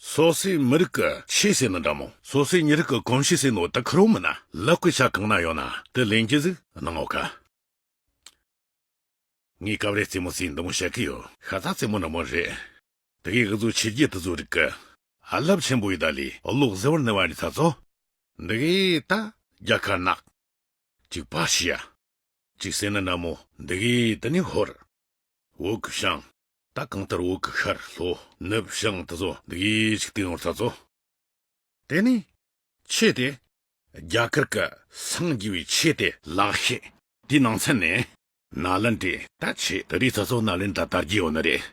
སོ་སོའི་མི་རིགས་གི་ཆོས་ཟེར་ནི་འདྲ་མོ། སོ་སོའི་མྱི་རིགས་གི་གོམས་གཤིས་ཟེར་ནོ་དེ་ཁེར་བོ་མིན་ན་ལག་པའི་ཆ་གང་ན་ཡོད་ན་དེ་ལེན་རྒྱུ་ཟིག་གནང་ངོ་ཁ། ངས་སྐབས་རེ་རྩེད་མོ་རྩེ་འདི་མོ་བཤད་གི་ཡོད། ཤ་ཚ་རྩེད་མོ་འདྲ་མོ་རེད། དེ་གི་གི་ཚོ་ཆོས་བརྒྱུད་དེ་ཚོ་རིགས་གི་རླབས་ཆེན་པོ་ཡི་ད་ལས་བློ་གཟུ་བོར་གནས་པ་རེད་ཚ་ཚོ། འདི་གི་ད་རྒྱ་ཁ་ནག་ཅིག་པ་ཤི་ཡ། ཅིག་ཟེར་ནི་འདྲ་མོ་འདི་གི་དེ་ནས་ཧོར། བོད་གི་ཞང་། ད་གང་ལྟར་བོད་གི་ཤར་ལྷོ་ནུབ་བྱང་དེ་ཚོ་འདི་གི་ཅིག་སྟེང་ཡོང་ཚ་ཚོ། དེ་ནས་ཆོས་དེ། རྒྱ་གར་གི་སངས་རྒྱས་པའི་ཆོས་དེ་ལག་ཤེས། དེའི་ནང་ཚན་ནས་ནཱ་ལེནྡྲའི་ད་ཆོས་དེ་རིགས་ཚ་ཚོ་ནཱ་ལེནྡྲ་དར་རྒྱས་ཡོད་ནི་རེད།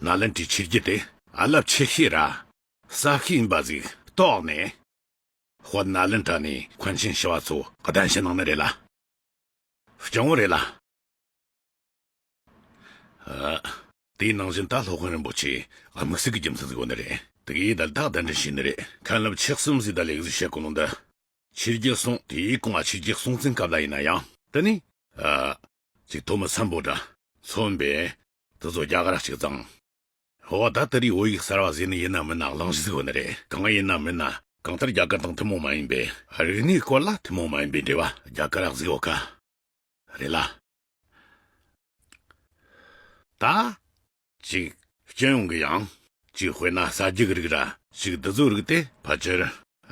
ནཱ་ལེནྡྲའི་ཆོས་བརྒྱུད་དེ་རླབས་ཆེ་ཤོས་ར་ཟབ་ཤོས་ཡིན་པ་ཟིག་རྟོགས་ནས། དཔལ་ནཱ་ལེནྡྲ་ནས་མཁན་ཆེན་ཞི་བ་འཚོ་གདན་ཞུ་གནང་ནི་རེད་ལ། སྤྱང་བོ་རེད་ལ། ཨ། དེའི་ནང་བཞིན་ད་སློབ་དཔོན་རིན་པོ་ཆེ་དམིགས་བསལ་གྱི་རྒྱུ་མཚན་ཟིག་ཡོད་ནི་རེད། དེ་གིས་ད་ལྟ་གདན་འདྲེན་བྱས་ནི་རེད། མཁན་སློབ་ཆེ་གསུམ་ཟིག་ད་ལས་ཟིག་བྱེད་གོ་ནོ་འདི། ཆོས་བརྒྱུད་སྲུང་དེའི་གོང་ང་ཆོས་བརྒྱུད་སྲུང་བརྩིའི་སྐབས་ལ་ཡིན་ན་ཡང་། དེ་ནི། ཨ། ཅིག་ཐོན་མི་སམ་བྷོ་ཊ། མཚོན་པའི། དེ་ཚོ་རྒྱ་གར་གཅིག་བརྫངས། འོ་ད་དེ་རིགས་བོད་ཡིག་གསར་བ་ཟེར་ནི་ཡིན་ན་མིན་ན་གླེང་གཞི་ཟིག་ཡོད་ནི་རེད། གང་ཡིན་ན་མིན་ན་གང་ལྟར་རྒྱ་གར་དང་ཐུན་མོང་མ་ཡིན་པའི་རིག་གནས་སྐོར་ལ་ཐུན་མོང་མ་ཡིན་པའི་འབྲེལ་བ་རྒྱ་གར་ར་ཟིག་ཡོད་ཀ། རེད་ལ། ད། ཅིག་སྤྱི་ཡོངས་ཀྱི་ཡང་། ཅིག་དཔེར་ན་ཟ་རྒྱུ་གི་རིགས་ར་ཅིག་འདི་ཚོའི་རིགས་དེ་ཕལ་ཆེར་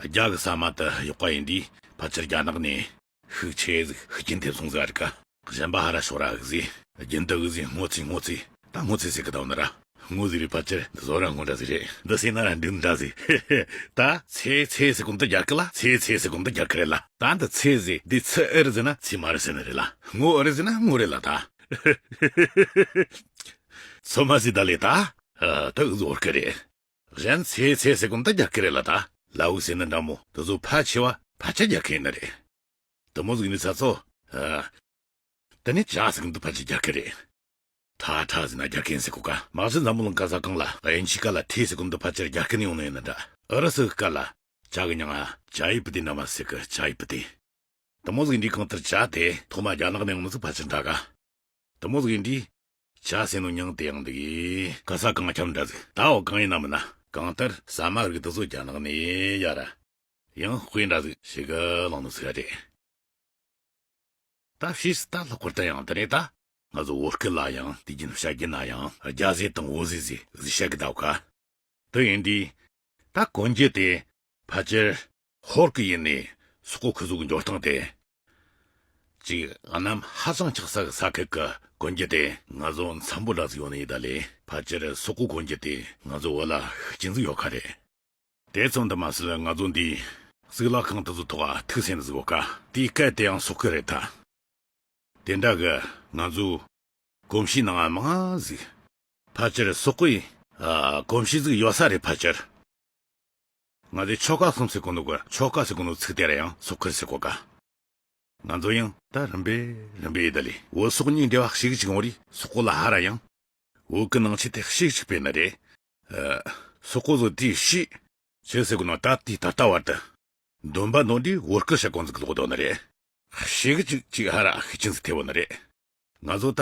རྒྱ་གི་ཟ་མ་དེ་ཡག་པ་ཡིན་དུས་ཕལ་ཆེར་རྒྱ་ནག་ནས་ཤུགས་ཆེ་ཟིག་ཤུགས་རྐྱེན་ཐེབས་སོང་ཟིག་ཨ་རིག་ག། གཞན་པ་ཧ་ར་ཤོར་ར་གི་ཟིག་རྒྱུན་དུ་གི་ཟིག་སྔོ་ཚིག་སྔོ་ཚིག་ད་སྔོ་ཚིག་ཟེར་གི་ད་ནི་ར། སྔོ་ཟིག་རེད། ཕལ་ཆེར་འདི་བཟོ་ར་སྔོ་འདྲ་ཟིག་རེད། འདི་ཟེར་ན་ར་འགྲིག་འདྲ་ཟིག་ད་ཚེ་ཚེ་ཟེར་གོ་འདི་རྒྱ་སྐད་ལ་ཚེ་ཚེ་ཟེར་གོ་འདི་རྒྱ་སྐད་རེད་ལ། ད་འདི་ཚེ་ཟེར་འདི་ཚེ་ཨེ་རེད་ཟེར་ན་ཚེ་མ་རེད་ཟེར་ནི་རེད་ལ། སྔོ་ཨེ་རེད་ཟེར་ན་སྔོ་རེད་ལ་ད། སོ་མ་ཟིག་ད་ལེ་ད། ཨ། ད་འུ་ཟོ་བོད་སྐད་རེད། གཞན་ཚེ་ཚེ་ཟེར་གོ་འདི་རྒྱ་སྐད་རེད་ལ་ད། ལ་འུ་ཟེར་ནི་འདྲ་མོ་དེ་ཚོ་ཕལ་ཆེ་བ་ཕལ་ཆེར་རྒྱ་སྐད་ཡིན་ནི་རེད། དེ་མོ་ཟིག་ནི་ཚ་ཚོ། ཨ། དེ་ནས་ཇ་ཟེར་གོ་འདི་ཕལ་ཆེར་རྒྱ་སྐད་རེད། ཁྲ་ཁྲ་ཟེར་ན་རྒྱ་སྐད་ཟེར་གོ་ཀ། མ་གཞི་འཛམ་བུ་གླིང་ག་ས་གང་ལ་དབྱིན་ཇིའི་སྐད་ལ་ཐི་ཟེར་གོ་འདི་ཕལ་ཆེར་རྒྱ་སྐད་ནས་ཡོང་ནི་ཡིན་ནི་འདྲ། ཨུ་རུ་སུ་གི་སྐད་ལ་ཇ་གི་མྱིང་ང་ཇའི་པུ་ཏི་འདྲ་མོ་ཟེར་གི། ཇའི་པུ་ཏི། དེ་མོ་ཟིག་འདིའི་གང་ལྟར་ཇ་དེ་ཐོག་མ་རྒྱ་ནག་ནས་ཡོང་ནི་ཟིག་ཕལ་ཆེར་འདྲ་ག། དེ་མོ་ཟིག་འདིའི་ཇ་ཟེར་ནོ་མྱིང་དེ་ཡང་འདི་གི་ག་ས་གང་ཁྱབ་འདྲ་ཟིག་ད་འོ་གང་ཡིན་ན་མིན་ན་གང་ལྟར་ཟ་མ་རིགས་དེ་ཚོ་རྒྱ་ནག་ནས་ཡ་ར། ཡང་དཔེ་འདྲ་ཟིག་ཞིག་གི་བླངས་ནོ་ཟིག་རེད། ད་ཕྱིས་སུ་ད་ལྷག་པར་དུ་ཡང་དེ་ནས་ད་ང་ཚོ་བོད་སྐད་ལ་ཡང་དུས་རྒྱུན་བཤད་རྒྱུ་ན་ཡང་རྒྱ་ཟེར་དང་བོད་ཟེར་ཟེར་ཟེར་བཤད་གི་འདུག་ག། དེ་ཡིན་དུས་ད་གོན་རྒྱུ་དེ་ཕལ་ཆེར་ཧོར་གི་ཡུལ་ནས་སོག་པོ་ཁུ་ཚོ་གི་འབྱོར་སྟངས་དེ། ཅིག་གནམ་ཧ་ཅང་ཆགས་ས་གི་ས་ཁུལ་གི་གོན་རྒྱུ་དེ་ང་ཚོ་འཚམ་པོ་འདྲ་ཟིག་ཡོད་ནི་ཡིན་ད་ལེ། ཕལ་ཆེར་སོག་པོ་གོན་རྒྱུ་དེ་ང་ཚོ་བོད་ལ་ཤུགས་རྐྱེན་ཟིག་ཡོད་ཁ་རེད། དེ་ཙམ་དུ་མ་ཟད་ང་ཚོ་འདིའི་གཙུག་ལག་ཁང་དེ་ཚོ་ཐོག་ཐིག་ཟེར་ནི་ཟིག་ཡོད་ཀ། དེའི་སྐད་དེ་ཡང་སོག་སྐད་རེད་ད། དེ་འདྲ་གི་ང་ཚོའི་གོམས་གཤིས་ནང་ང་མང་ང་ཟིག་ཕལ་ཆེར་སོག་པོའི་ཨ་གོམས་གཤིས་ཟིག་ཡོད་ས་རེད་ཕལ་ཆེར། ང་ཚོས་ཆོལ་ཁ་གསུམ་ཟེར་གོ་ནོ་གི་ཆོལ་ཁ་ཟེར་གོ་ནོ་ཚིག་དེ་ར་ཡང་སོག་སྐད་ཟེར་གོ་ཀ། ང་ཚོ་ཡང་ད་རིམ་པས་རིམ་པས་ཡིན་ད་ལེ། བོད་སོག་གཉིས་འབྲེལ་བ་ཞེ་གི་ཅིག་ཡོང་རེད། སོག་པོ་ལ་ཧ་ར་ཡང་བོད་གི་ནང་ཆོས་དེ་ཞེ་གི་ཅིག་དཔེ་ནི་རེད། ཨ། སོག་པོ་ཚོ་དེའི་ཕྱིས་ཆི་ཟེར་གོ་ནོ་ད་དེའི་ད་ལྟ་བར་དུ་འདོན་པ་འདོན་དུས་བོད་སྐད་བཤད་གོ་ནི་ཟིག་ལོག་འདུག་ནི་རེད། ཞེ་གི་ཅིག་ཅིག་ཧ་ར་ཤུགས་རྐྱེན་ཟིག་ཐེབས་ཡོད་ནི་རེད། ང་ཚོ་ད་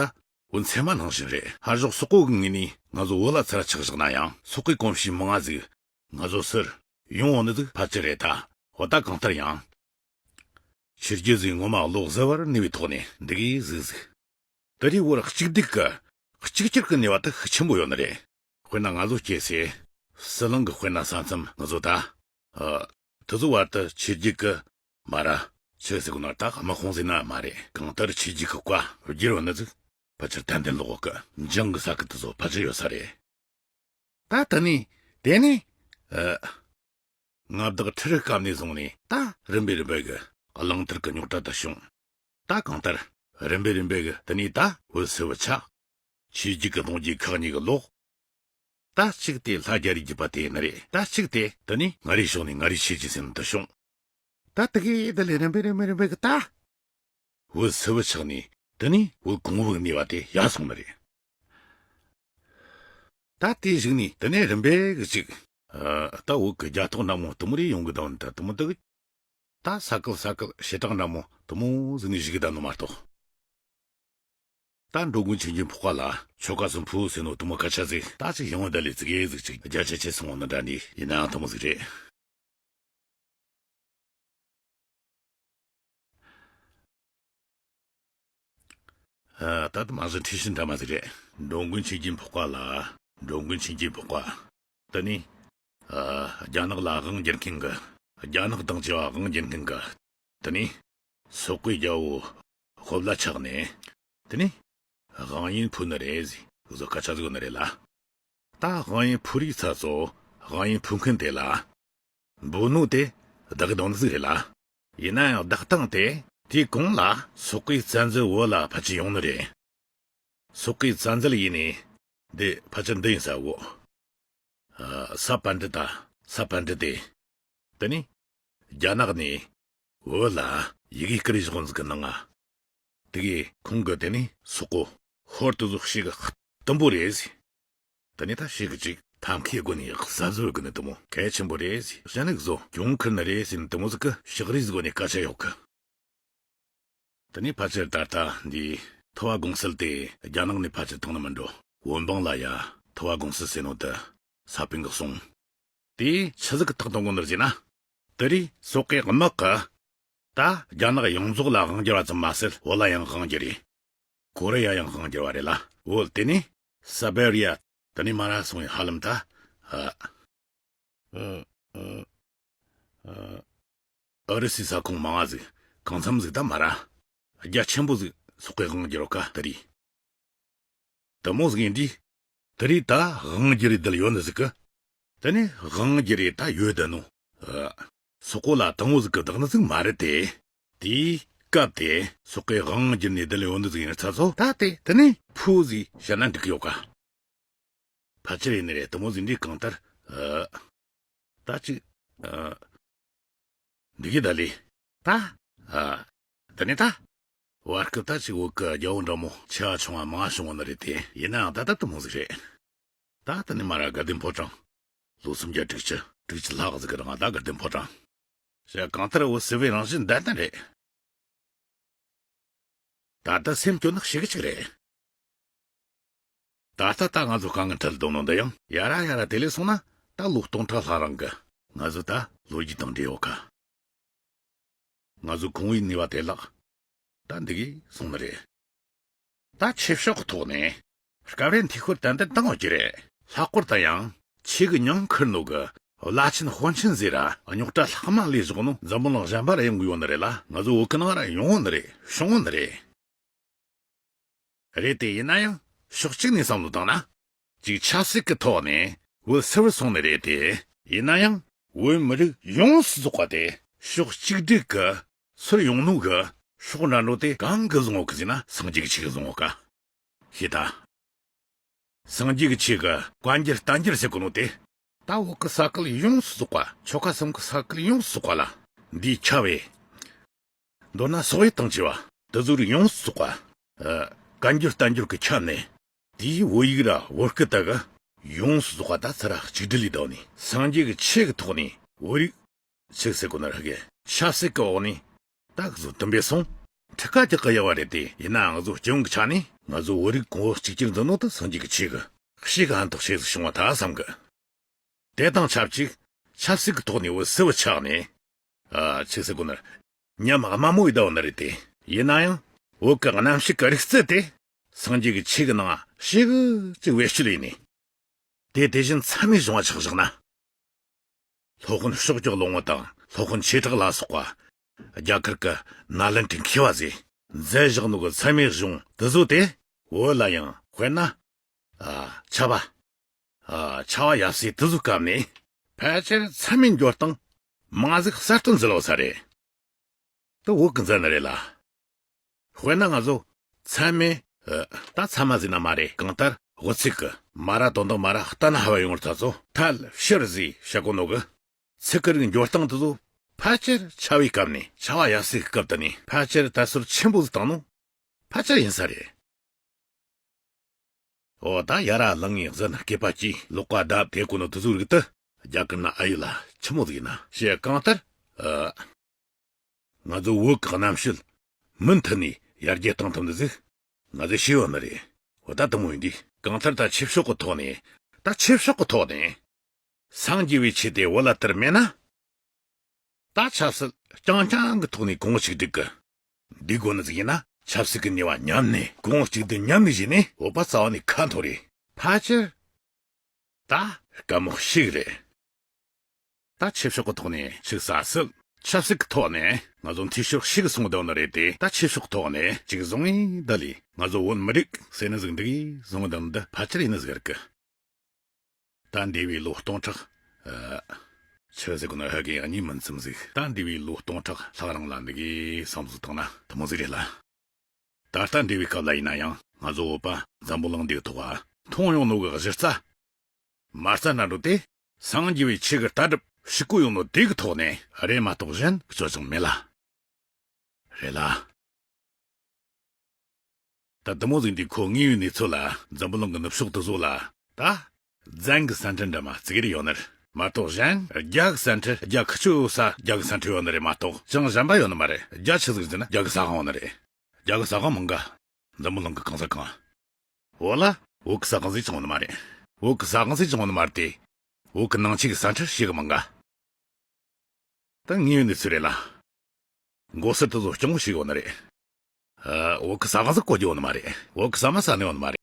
བོད་ཚད་མ་ནང་བཞིན་རེད། ཧར་ཕྱོགས་སོག་པོ་གི་ངོས་ནས་ང་ཚོ་བོད་ལ་ཚུར་ཆགས་བཞག་ན་ཡང་སོག་པོའི་གོམས་གཤིས་མང་ང་ཟིག་ང་ཚོ་ཟུར་ཡོང་འོང་ནི་ཟིག་ཕལ་ཆེར་རེད་ད། འོ་ད་གང་ལྟར་ཡང་། ཆོས་བརྒྱུད་ཟིག་ངོ་མ་བློ་གཟུ་བོར་གནས་པའི་ཐོག་ནས་འདི་གིས་གཟིགས་གཟིགས། དེ་རིང་བོད་གཅིག་སྡུད་ཀྱི་གཅིག་གྱུར་གྱི་གནས་བབ་དེ་ཤུགས་ཆེན་པོ་ཡོད་ནི་རེད། དཔེར་ན་ང་ཚོ་སྐྱེས་སའི་ཟི་ལིང་གི་དཔེར་ན་ས་མཚམས་ང་ཚོ་ད། ཨ། དེ་ཚོ་བར་དུ་ཆོས་བརྒྱུད་ཀྱི་མ་ར་ཆི་ཟེར་གོ་ནོ་ད་དམག་དཔུང་ཟེར་ན་མ་རེད། གང་ལྟར་ཆོས་བརྒྱུད་ཀྱི་བཀའ་བསྒྱུར་བ་ནི་ཟིག་ཕལ་ཆེར་ཏན་ཏན་ལོག་གི་འཇང་གི་ས་ཁུལ་དེ་ཚོ་ཕལ་ཆེར་ཡོད་ས་རེད། ད་དེ་ནས་དེ་ནས་ཨ། མངའ་བདག་ཁྲི་རལ་སྐབས་ནས་བཟུང་ནས་ད་རིམ་པས་རིམ་པས་ཀྱི་གླང་དར་གྱི་རྙོག་དྲ་དེ་བྱུང་། ད་གང་ལྟར་རིམ་པས་རིམ་པས་ཀྱི་དེ་ནས་ད་བོད་སིལ་བུ་ཆགས། ཆོས་བརྒྱུད་ཀྱི་གདུང་རྒྱུད་ཁག་གཉིས་ཀྱི་ལོག། ད་གཅིག་དེ་ལྷ་རྒྱ་རིའི་རྒྱུད་པ་དེ་ནི་རེད། ད་གཅིག་དེ་དེ་ནས་མངའ་རིས་ཕྱོགས་ནས་མངའ་རིས་ཆོས་བརྒྱུད་ཟེར་ནི་དེ་བྱུང་། ད་དེ་གའི་དེ་ལས་རིམ་པས་རིམ་པས་རིམ་པས་ཀྱི་ད། བོད་སིལ་བུ་ཆགས་ནས་དེ་ནས་བོད་གོང་བུ་གནས་པ་དེ་ཡར་སོང་ནི་རེད། ད་དེའི་གཞུག་ནས་དེ་ནས་རིམ་པས་ཀྱི་ཅིག་ཨ། ད་བོད་ཀྱི་རྒྱ་ཐོག་འདྲ་མོ་དེ་མོ་རེ་ཡོང་གི་བསྡད་ནི་ད་དེ་མོ་འདུག་ད་ས་ཁུལ་ས་ཁུལ་བྱེ་བྲག་འདྲ་མོ་དེ་མོ་ཟིག་ནས་བཞུགས་གི་བསྡད་ནོ་མ་གཏོགས། ད་འགྲོ་མགོན་ཆོས་རྒྱལ་འཕགས་པ་ལ་ཆོལ་ཁ་གསུམ་ཕུད་ཟེར་ནོ་དེ་མོ་སྐད་ཆ་ཟིག་ད་ཅིག་ཡོང་བ་ད་ལས་ཙི་གེ་ཟིག་ཅིག་རྒྱ་ཆེ་ཆེ་སོང་བ་ནི་འདྲ་འདི་ཡིན་ནའང་དེ་མོ་ཟིག་རེད། ཨ། ད་དུ་མ་གཞི་འཁྲི་ཤིང་འདྲ་མོ་ཟིག་རེད། འགྲོ་མགོན་ཆོས་རྒྱལ་འཕགས་པ་ལ། འགྲོ་མགོན་ཆོས་རྒྱལ་འཕགས་པ། དེ་ནས། ཨ། རྒྱ་ནག་ལ་དབང་བསྒྱུར་མཁན་གི། རྒྱ་ནག་དང་བཅས་པ་དབང་བསྒྱུར་མཁན་གི། དེ་ནས། སོག་པོའི་རྒྱལ་པོ་ཧོབ་ལ་ཆགས་ནས། དེ་ནས། དབང་ཡན་ཕུལ་ནི་རེད་ཟེར་བཟོ་སྐད་ཆ་ཟིག་ཡོད་ནི་རེད་ལ། ད་དབང་ཡན་ཕུལ་རིགས་ཚ་ཚོ་དབང་ཡན་ཕུལ་མཁན་དེ་ལ། འབུལ་ནོ་དེ་བདག་གི་དོན་ཟིག་རེད་ལ། ཡིན་ན་ཡང་བདག་སྟངས་དེ་དེའི་གོང་ལ་སོག་པོའི་བཙན་འཛུལ་བོད་ལ་ཕལ་ཆེར་ཡོང་ནི་རེད། སོག་པོའི་བཙན་འཛུལ་ཡིན་ནི་འདི་ཕལ་ཆེར་འདི་ཡིན་ས་བོ། ཨ། ས་པཎྜི་ཏ། ས་པཎྜི་ཏས། དེ་ནས་རྒྱ་ནག་ནས་བོད་ལ་ཡི་གེ་བསྐུར་བཞག་ཟིག་གི་ནང་ང་། དེ་གས་ཁོང་གི་དེ་ནས་སོག་པོ་ཧོར་དེ་ཚོ་ཞེ་གི་གཏུམ་པོ་རེད་ཟེར། དེ་ནས་ད་ཞེ་གི་ཅིག་ཐབས་མཁས་སྒོ་ནས་གཟབ་གཟབ་གི་ནི་དེ་མོ་གལ་ཆེན་པོ་རེད་ཟེར། གཞན་ནི་བཟོ་གྱོང་ཁུར་ནི་རེད་ཟེར་ནི་དེ་མོ་ཟིག་གི་ཕྱག་བྲིས་སྒོ་ནས་སྐད་ཆ་ཡོད་གི། དེ་ནས་ཕལ་ཆེར་ད་ལྟ་འདི་ཐུབ་པ་དགོངས་གསལ་དེ་རྒྱ་ནག་ནས་ཕལ་ཆེར་བཏང་ནི་མིན་འགྲོ། བོད་འབངས་ལ་ཡ་ ཐུ་བ་གུང་སི་ཟེར་ནོ་དེ་ས་པིན་གི་གསུང་། དེ་ཆི་ཟིག་གི་ཐག་གཏོང་གོ་ནི་རེད་ཟེར་ན། དེ་རིང་སོག་གི་དམག་གིས་ད་རྒྱ་ནག་ཡོངས་རྫོགས་ལ་དབང་བསྒྱུར་བ་ཙམ་མ་ཟད་བོད་ལ་ཡང་དབང་བསྒྱུར་རེ། ཀོ་རི་ཡ་ཡང་དབང་བསྒྱུར་བ་རེད་ལ། བོད་དེ་ནས་སི་བེ་རི་ཡ། དེ་ནས་མར་ར་སོང་བའི་ཧ་ལམ་ད། ཨ། ཨ། ཨ། ཨུ་རུ་སུའི་ས་ཁོངས་མང་ང་ཟིག། གང་འཚམ་ཟིག་ད་མར་ར། རྒྱ་ཆེན་པོ་ཟིག་སོག་གི་དབང་བསྒྱུར་བ་ཀ་དེ་རིང་། དེ་མོ་ཟིག་ཡིན་དུས། དེ་རིང་ད་དབང་བསྒྱུར་རེ་བསྡད་ཡོད་ནི་ཟིག་གི། དེ་ནས་དབང་བསྒྱུར་རེ་ད་ཡོད་བསྡད་ནོ། ཨ། སོག་པོ་ལ་དང་བོ་ཟིག་གི་བདག་ནི་ཟིག་མ་རེད་དེ། དེའི་སྐབས་དེ་སོག་པོའི་དབང་བསྒྱུར་ནས་བསྡད་ཡོད་ནི་ཟིག་ཡིན་ཚ་ཚོ། ད་དེ་དེ་ནས་ཕུ་ཟིག་བཤད་ན་འགྲིག་གི་ཡོད་ཀ། ཕལ་ཆེར་ཡིན་ནི་རེད། དེ་མོ་ཟིག་འདྲའི་གང་ལྟར། ཨ། ད་ཅིག། ཨ། འདི་གི་ད་ལི། ད། ཨ། ད་ནི་ད། བར་སྐབས་ད་ཅིག་བོད་གི་རྒྱལ་པོ་འདྲ་མོ་ཆེ་བ་ཆུང་བ་མང་བ་བྱུང་བ་ནི་རེད་དེ། ཡིན་ནའང་ད་ད་དེ་མོ་ཟིག་རེད། ད་ད་ནི་མར་ར་དགའ་ལྡན་ཕོ་བྲང་། ལོ་སུམ་བརྒྱ་དྲུག་ཅུ་དྲུག་ཅུ་ལྷག་ཟིག་གི་རིང་ད་དགའ་ལྡན་ཕོ་བྲང་། བྱས་གང་ལྟར་བོད་སིལ་བུའི་རང་བཞིན་ལྡན་ནི་རེད། ད་ལྟ་སེམས་སྐྱོ་ནི་ཞེ་གི་ཅིག་རེད། ད་ལྟ་ད་ང་ཚོ་དཀའ་ངལ་འཕྲད་དོ་ནོ་འདི་ཡང་ཡ་ར་ཡ་ར་དེ་ལས་སོང་ན་ད་ལོ་སྟོང་ཕྲག་ལྷག་རིང་གི་ང་ཚོ་ད་ལོ་རྒྱུས་དང་འབྲེལ་ཡོད་ཀ། ང་ཚོ་ཁོང་བའི་ནུས་པ་དེ་ལག་ད་འདི་གིས་སོང་ནི་རེད། ད་ཆོས་ཕྱོགས་ཀྱི་ཐོག་ནས་སྐབས་རེ་འཐུས་ཤོར་ཏན་ཏན་བཏང་ཡོད་ཀྱི་རེད། ལྷག་པར་དུ་ཡང་ཆོས་གི་ཉམས་ཁུར་ནོ་གི་བླ་ཆེན་དཔོན་ཆེན་ཟེར་ར་རྙོག་དྲ་ལྷག་མ་ལས་བཞག་ནོ་འཛམ་བུ་གླིང་གཞན་པ་ར་ཡོང་གི་ཡོད་ནི་རེད་ལ། ང་ཚོ་བོད་གི་ནང་ར་ཡོང་ཡོད་ནི་རེད། བྱུང་ཡོད་ནི་རེད། རེད་དེ། ཡིན་ན་ཡང་ཕྱོགས་གཅིག་ནས་བསམ་བློ་བཏང་ན། གཅིག་ཆབ་སྲིད་ཀྱི་ཐོག་ནས་བོད་སིལ་བུར་སོང་ནི་རེད་དེ། ཡིན་ན་ཡང་བོད་མི་རིགས་ཡོངས་སུ་རྫོགས་པ་དེ་ཕྱོགས་གཅིག་སྒྲིལ་གྱི་ཚུར་ཡོང་ནོ་གི་ཕྱོགས་འདྲ་འགྲོ་དེ་གང་གིས་བཟུང་ཡོད་གི་ཟེར་ན། སངས་རྒྱས་ཀྱི་ཆོས་ཀྱིས་བཟུང་ཡོད་ཀ། ཤེས་ད། སངས་རྒྱས་ཀྱི་ཆོས་ཀྱི་བཀའ་འགྱུར་བསྟན་འགྱུར་ཟེར་གོ་ནོ་དེ། ད་བོད་ཀྱི་ས་ཁུལ་ཡོངས་སུ་རྫོགས་པ། ཆོལ་ཁ་གསུམ་གྱི་ས་ཁུལ་ཡོངས་སུ་རྫོགས་པ་ལ་འདིའི་ཁྱབ་བས། མདོར་ན་སོག་ཡུལ་དང་བཅས་པ་དེ་ཚོ་རིགས་ཡོངས་སུ་རྫོགས་པ། ཨ། བཀའ་འགྱུར་བསྟན་འགྱུར་གྱི་ཁྱབ་ནས། དེའི་བོད་ཡིག་ར་བོད་སྐད་དག་གི་ཡོངས་སུ་རྫོགས་པ་ད་ཚུར་ར་གཅིག་སྒྲིལ་ལས་བསྡད་ནས། སངས་རྒྱས་ཀྱི་ཆོས་ཀྱི་ཐོག་ནས་བོད་རིགས་ཆོས་ཟེར་གོ་ནོ་ར་གི་ཆབ་སྲིད་ཀྱི་འོག་ནས་ད་གཟོད་དུམ་བུས་སོང་། ཁྲི་ཁ་རྒྱག་གི་ཡོད་པ་རེད་དེ། ཡིན་ནའང་ང་ཚོ་སྤྱི་ཡོངས་ཀྱི་ཆ་ནས་ང་ཚོ་བོད་རིགས་གོང་བུ་གཅིག་གྱུར་འཛིན་ནོ་དེ་སངས་རྒྱས་ཀྱི་ཆོས་ཀྱི་ཞེ་གི་ཕན་ཐོགས་ཆེ་ཟིག་བྱུང་བ་ད་བསམ་གི། དེ་དང་ཆབས་ཅིག་ཆབ་སྲིད་ཀྱི་ཐོག་ནས་བོད་སིལ་བུ་ཆགས་ནས། ཨ། ཆོས་ཟེར་གོ་ནོ་ཉམས་དམའ་མོ་ཡེ་བསྡད་ཡོད་ནི་རེད་དེ། ཡིན་ན་ཡང་བོད་ཀྱི་གནམ་གཤིས་ཀྱི་རིག་རྩལ་དེ་སངས་རྒྱས་ཀྱི་ཆོས་ཀྱི་ནང་ཞེ་གི་ཅིག་བེད་སྤྱོད་ཡེ་ནས། དེ་དེ་བཞིན་ཚད་མེད་བྱུང་བ་ཆགས་བཞག་ན། སློབ་དཔོན་ཕྱོགས་ཀྱི་ལོ་ངོ་དང་སློབ་དཔོན་ཆོས་གྲགས་ལ་སོགས་པ་རྒྱ་གར་གྱི་ནཱ་ལེནྡྲའི་མཁས་པ་ཚོས་མཛད་བཞག་ནོ་གི་ཚད་མེད་གཞུང་དེ་ཚོ་དེ་བོད་ལ་ཡང་དཔེར་ན། ཨ། ཆ་བ། ཨ། ཆ་བ་ཡབ་སྲས་དེ་ཚོའི་སྐབས་ནས་ཕལ་ཆེར་ཚད་མེད་འགྱུར་སྟངས་མང་ཟིག་གསར་གཏོད་མཛད་ཡོད་ས་རེད། དེ་བོད་གིས་མཛད་ནི་རེད་ལ། དཔེར་ན་ང་ཚོ་ཚད་མེད། ཨ། ད་ཚད་མ་ཟེར་ན་མ་རེད། གང་ལྟར་དབུ་ཚད་གི་མ་ར་དོན་དག་མ་ར་གཏན་ན་ཕབ་ཡོང་བར་ཐལ་ཚོ། ཐལ་ཕྱིར་ཟེར་བཤད་གོ་ནོ་གི་ཚིག་གི་རིགས་འགྱུར་སྟངས་དེ་ཚོ་ཕལ་ཆེར་ཆ་བའི་སྐབས་ནས། ཆ་བ་ཡབ་སྲས་ཀྱི་སྐབས་དེ་ནས་ཕལ་ཆེར་དར་སྲོལ་ཆེན་པོ་ཟིག་བཏང་ནོ་ཕལ་ཆེར་ཡིན་ས་རེད། འོ་ད་ཡར་ར་ལངས་ངས་གཟན་སྐེད་པ་བཀྱེས། ལག་པ་བརྡབས། དེ་གོ་ནོ་དེ་ཚོའི་རིགས་དེ་རྒྱ་གར་ན་ཨ་ཡོད་ལ་ཆི་མོ་ཟིག་ཡིན་ན་བཤད། གང་ལྟར། ཨ། ང་ཚོ་བོད་ཀྱི་རྣམ་དཔྱོད་མུ་མཐུད་ནས་ཡར་རྒྱས་གཏང་ཐུབ་ནི་ཟིག་ང་ཚོས་ཤེས་ཡོད་ནི་རེད། འོ་ད་དེ་མོ་ཡིན་དུས་གང་ལྟར་ད་ཆོས་ཕྱོགས་ཀྱི་ཐོག་ནས། ད་ཆོས་ཕྱོགས་ཀྱི་ཐོག་ནས་སངས་རྒྱས་པའི་ཆོས་དེ་བོད་ལ་དར་མེད་ན། ད་ཆབ་སྲིད་རྐྱང་རྐྱང་གི་ཐོག་ནས་གོང་བུ་གཅིག་སྒྲིལ་གི་འདུག་དགོས་ནི་ཟིག་ཡིན་ན། ཆབ་སྲིད་ཀྱི་ནུས་པ་ཉམས་ནས། གོང་བུ་གཅིག་སྒྲིལ་ཉམས་ནས་བྱས་ནས་བོད་པ་རྩ་བ་ནས་ཁ་འཐོར་རེ། ཕལ་ཆེར་ད་དཀའ་མོ་ཞིག་རེད། ད་ཆོས་ཕྱོགས་ཀྱི་ཐོག་ནས་ཆོས་ཟེར་སྲིད། ཆབ་སྲིད་ཀྱི་ཐོག་ནས་ང་ཚོ་འཐུས་ཤོར་ཞིག་སོང་བསྡད་ནི་རེད་དེ། ད་ཆོས་ཕྱོགས་ཐོག་ནས་ཅིག་བཟུང་ངས་ད་ལས་ང་ཚོ་བོད་མི་རིགས་ཟེར་ནི་ཟིག་འདུག་གི་བཟུང་བསྡད་ནི་འདི་ཕལ་ཆེར་ཡིན་ནི་ཟིག་རེད་གི། ད་འདས་པའི་ལོ་སྟོང་ཕྲག་ཨ། ཆི་ཟེར་གོ་ནོ་ཧ་གི་གཉིས་མིན་ཙམ་ཟིག། ད་འདས་པའི་ལོ་སྟོང་ཕྲག་ལྷག་རིང་ལ་འདི་གའི་བསམ་བློ་བཏང་ན་དེ་མོ་ཟིག་རེད་ལ། ད་ལྟ་འདས་པའི་སྐབས་ལ་ཡིན་ན་ཡང་ང་ཚོ་བོད་པ་འཛམ་བུ་གླིང་འདིའི་ཐོག་མཐོང་ཡོང་ནོ་གི་གཞི་རྩ་མ་རྩ་ན་འགྲོ་དེ། སངས་རྒྱས་པའི་ཆོས་ཀྱི་ལྟ་གྲུབ་ཞིག་གོ་ཡོང་ནོ་དེ་གི་ཐོག་ནས་རེད་མ་གཏོགས་གཞན་སྐྱོ་ཅང་མེད་ལ། རེད་ལ། ད་དེ་མོ་ཟིག་འདི་ཁོ་དངོས་ཡོད་གནས་ཚུལ་ལ་འཛམ་བུ་གླིང་གི་ནུབ་ཕྱོགས་དེ་ཚོ་ལ་ད་བཙན་གྱི་ས་ཁྲ་འདྲ་མོ་ཟིག་རེ་ཡོད་ནི་རེད་མ་གཏོགས། གཞན་རྒྱ་གི་ས་ཁྲ། རྒྱ་ཁི་ཆོ་ས་རྒྱ་གི་ས་ཁྲ་ཡོད་ནི་རེད་མ་གཏོགས་ཅང་གཞན་པ་ཡོད་ནི་མ་རེད། རྒྱ་ཆི་ཟིག་ཟེར་ན་རྒྱ་གི་ས་ཁང་ཡོད་ནི་རེད། རྒྱ་གི་ས་ཁང་མང་ག་འཛམ་བུ་གླིང་གི་གང་ས་གང་། འོ་ལ། བོད་གི་ས་ཁང་ཟིག་ཅང་ཡོད་ནི་མ་རེད། བོད་གི་ས་གང་ཟིག་བྱུང་ནི་མ་རེད་དེ། བོད་གི་ནང་ཆོས་གི་ས་ཁྲ་ཤེས་གི་མང་ག། ད་ངས་ཡོད་ནི་ཚུལ་རེད་ལ། མགོ་སེར་དེ་ཚོ་སྐྱོ་བོ་ཞིག་ཡོད་ནི་རེད། ཨ། བོད་གི་ས་གང་ཟིག་གོ་རྒྱུ་ཡོད་ནི་མ་རེད། བོད་གི་ཟ་མ་ཟ་ནི་ཡོད་ནི་མ་རེད།